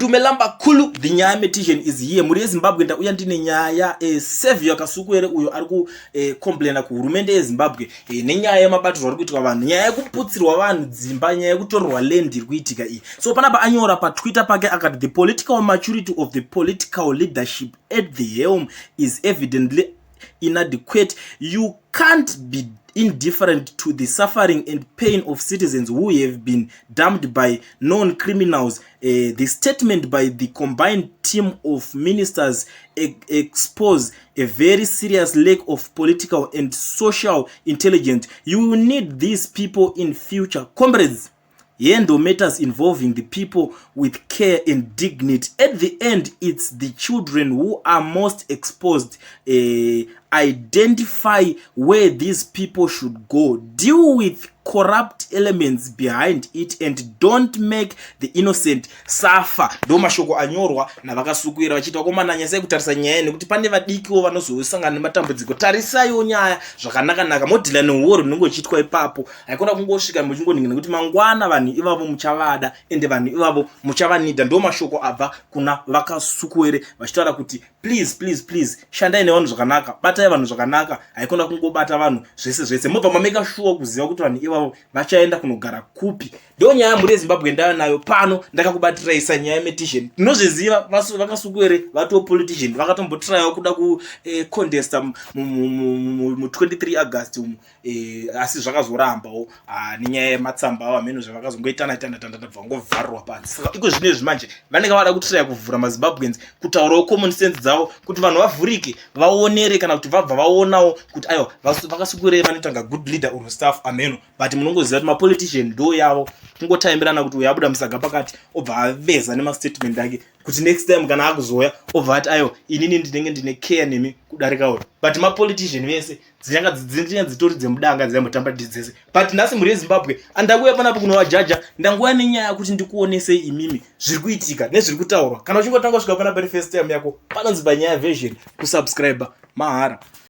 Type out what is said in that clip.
Dumelang bakhulu, the Nyaya Metician is here. Mhuri yeZimbabwe, ndauya ndine nyaya. Saviour Kasukuwere uyo ari kucomplaina kuhurumende yeZimbabwe nenyaya yemabatirwo ari kuitwa vanhu, nyaya yekuputsirwa vanhu dzimba, nyaya yekutorerwa land iri kuitika iyi. So panapa anyora paTwitter pake akati, "The political maturity of the political leadership at the helm is evidently inadequate. You can't be indifferent to the suffering and pain of citizens who have been dumped by known criminals. The statement by the combined team of ministers expose a very serious lack of political and social intelligence. You will need these people in future. Comrades, handle matters involving the people with care and dignity. At the end, it's the children who are most exposed. Identify where these people should go, deal with corrupt elements behind it and don't make the innocent suffer." Ndo mashoko anyorwa naVaKasukuwere vachiita vakomana, nyasai kutarisa nyaya nekuti pane vadikiwo vanozosangana nematambudziko. Tarisaiwo nyaya zvakanaka-naka, modeala neuori hunenge huchiitwa ipapo. Haikona kungosvika muchingoninga, nekuti mangwana vanhu ivavo muchavada, ende vanhu ivavo muchavanida. Ndo mashoko abva kuna VaKasukuwere vachitaura kuti please, please, please, shandai nevanhu zvakanaka, batai vanhu zvakanaka. Haikona kungobata vanhu zvese zvese. Mobva mamake sure kuziva kuti vanhu ivavo vachaenda kunogara kupi. Ndo nyaya, mhuri yeZimbabwe, ndayo nayo pano. Ndakakubatirai saNyaya Metician. Tinozviziva VaKasukuwere vatoo politician, vakatombotrayawo kuda kucontesta mu23 August umu, asi zvakazorambawo nenyaya yematsamba avo ameno zvavakazongoitana itana tana, tabva vangovharirwa panze. Saka iko zvino izvi manje vanenge vada kutraya kuvhura maZimbabweans, kutaurawo common sense dzavo kuti vanhu vavhurike, vaonere, kana kuti vabva vaonawo kuti aiwa, VaKasukuwere vanoitanga good leader or staff ameno. But munongoziva kuti mapolitician ndo yavo kungotaimbirana kuti uyo abuda musaga pakati, obva aveza nemastatement ake kuti next time kana akuzoya obva ati, "Aiwa, inini ndinenge ndine care nemi kudarika uyo." But mapolitician vese dzinyanga dzinenge dzitori dzemudanga, dzaimbotamba dzese. But nhasi, mhuri yeZimbabwe, andakuuya panapo kunovajaja. Ndanguya nenyaya yekuti ndikuonesei imimi zviri kuitika nezviri kutaurwa. Kana uchingotanga kusvika panapa ri first time yako, panonzi paNyaya Version, kusubscribe mahara.